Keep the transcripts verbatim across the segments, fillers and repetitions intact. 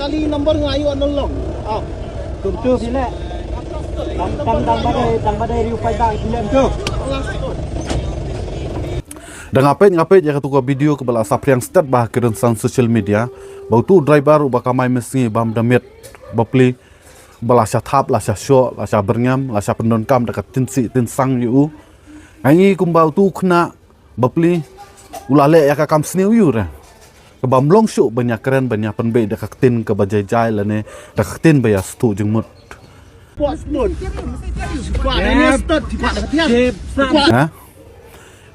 Kali number nga ïoh nang long. Ah. Tum tu sila. Tang tang tang badai tang badai riu pai bang sila tu. Da nga peit nga peit ïa katu ka video kaba la saphriang stet ba ha ki rynsan social media. Ba utu driver uba kamai misngi bam da miet bapli ba la sha thap, la sha shoh, la sha byrngem, la sha pyndonkam da ka tynsih tynsang ïa u. Nga i kumba utu khynnah bapli u la leh ïa ka kam sniew ïa u re. Kaba ym long shuh ban ïa kren ban ïa pynbeit da ka ktien kaba jai jai lane da ka ktien ba ïa sngewthuh jingmut. Ha?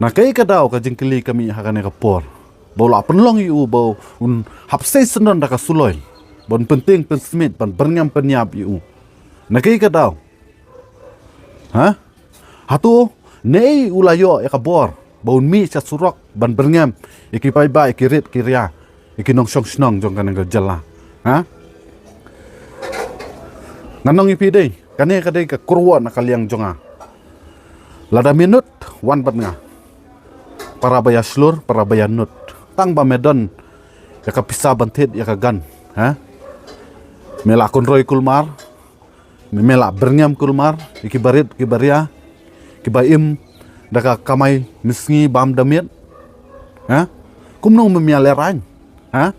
Na kaei ka daw ka jingkylli ka mih ha kane ka por. Ba u la pynlong ïa u ba un hap sei syndon da ka suloi. Ban pyntieng pynsmit ban byrngem pynïap ïa u. Na kaei ka daw. Ha? Hato ne u la ïoh ïa ka bor ba un mih sha surok ban byrngem ïa ki paidbah, ïa ki rit ki ria, ïa ki nongshong shnong jong kane ka jylla. Ha? Ngan ong ïa phi dei, kane ka dei ka kyrwoh na ka liang jong nga. Lada minot wan bad nga. Para ba ïa shlur, para ba ïa nud. Tang ba me don ïa ka pisa ban thied ïa ka gan. Ha? Me la kynroi kulmar. Me, me la byrngem kulmar ïa ki barit ki baria kiba im da ka kamai misngi bam da miet. Ha? Kumno me, me ïa lehrain? Ha?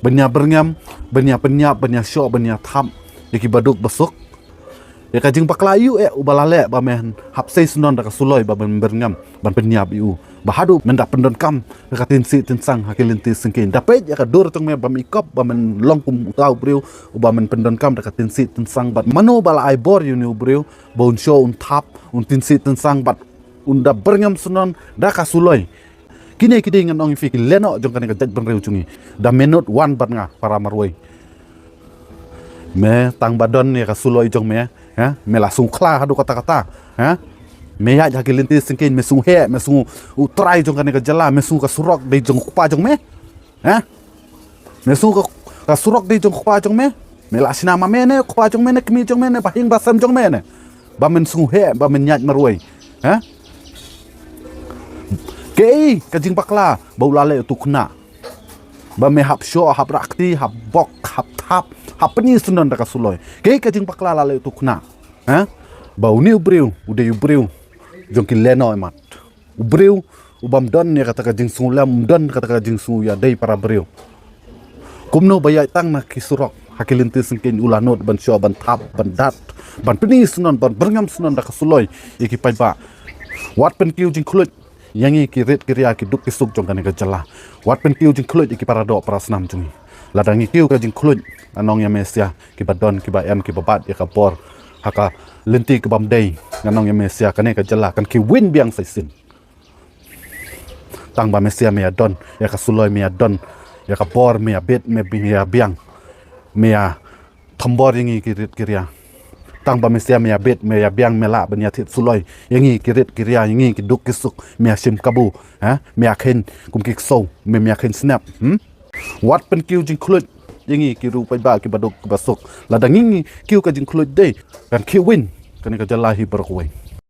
Ban ïa byrngem, ban ïa pynïap, ban ïa shoh, ban ïa thap ïa ki baduk basuk. Ïa ka jingbakla ïa u eh uba la leh ba me hap sei syndon da ka suloi ba ban byrngem ban pynïap ïa u. Ba haduh men da pyndonkam da ka tynsih tynsang ha ki lynti syngkien. Da peit ïa ka dur jong me ba me ikop ba men long kum uta u briew uba men pyndonkam da ka tynsih tynsang bad mano ba la ai bor ïa une u briew ba un shoh un thap un tynsih tynsang bad un da byrngem syndon da ka suloi. Kine ki dei ngan ong ïa phi ki lehnoh jong kane ka jaitbynriew jong ngi. Da minot wan bad nga para marwei. Me tang ba don ïa ka suloi jong me, ha? Me la sngewkhla haduh katta katta, ha? Me ïaid ha ki lynti syngkien, me sngewheh, me sngew u trai jong kane ka jylla, me sngew ka surok dei jong u kpa jong me. Ha? Me sngew ka, ka surok dei jong u kpa jong me. Me la shna ma me ne, u kpa jong me ne, kmie jong me ne, ba hing ba sem jong me ne. Ba men sngewheh, ba men ïaid marwei. Ha? Kaei ka jingbakla ba u la leh utu u khynnah. Ba me hap shoh, hap rah kti, hap bok, hap thap, hap pyni syndon da ka suloi. Kaei ka jingbakla la leh utu u khynnah. Ha? Ba une u briew u dei u briew jong ki lehnoh imat. U briew u bym don ïa kata ka jingsngewlem, um don kata ka jingsngew ïa dei para briew. Kumno ba ïaid tang na ki surok ha ki lynti syngkien u la nud ban shoh, ban thap, ban dat, ban pyni syndon, ban byrngem syndon da ka suloi ïa ki paidbah. Wat pynkiew jingkhluit ïa ngi ki rit ki ria, ki duk ki suk jong kane ka jylla. Wat pynkiew jingkhluit ïa ki para doh para snam jong ngi. Lada ngi kiew ka jingkhluit, ngan ong ïa me sia, kiba don, kiba em, kiba bat ïa ka bor ha ka lynti ka bym dei, ngan ong ïa me sia, kane ka jylla kan kiew win biang sa shisien. Tang ba me sia me ïa don ïa ka suloi, me ïa don ïa ka bor, me ïa bit, me ïa biang, me ïa thombor ïa ngi ki rit ki ria. Tang ba me sia me ïa bit, me ïa biang, me lah ban ïa thied suloi ïa ngi ki rit ki ria, ïa ngi ki duk ki suk, me ïa shim kabu, ha? Me ïa kheiñ kum ki ksew, me, me ïa kheiñ snep. Hmm? Wat pynkiew jingkhluit ïa ngi ki riew paidbah kiba duk kiba suk. Lada ngi, ngi kiew ka jingkhluit dei kan kiew win kane ka jylla hi baroh kawei.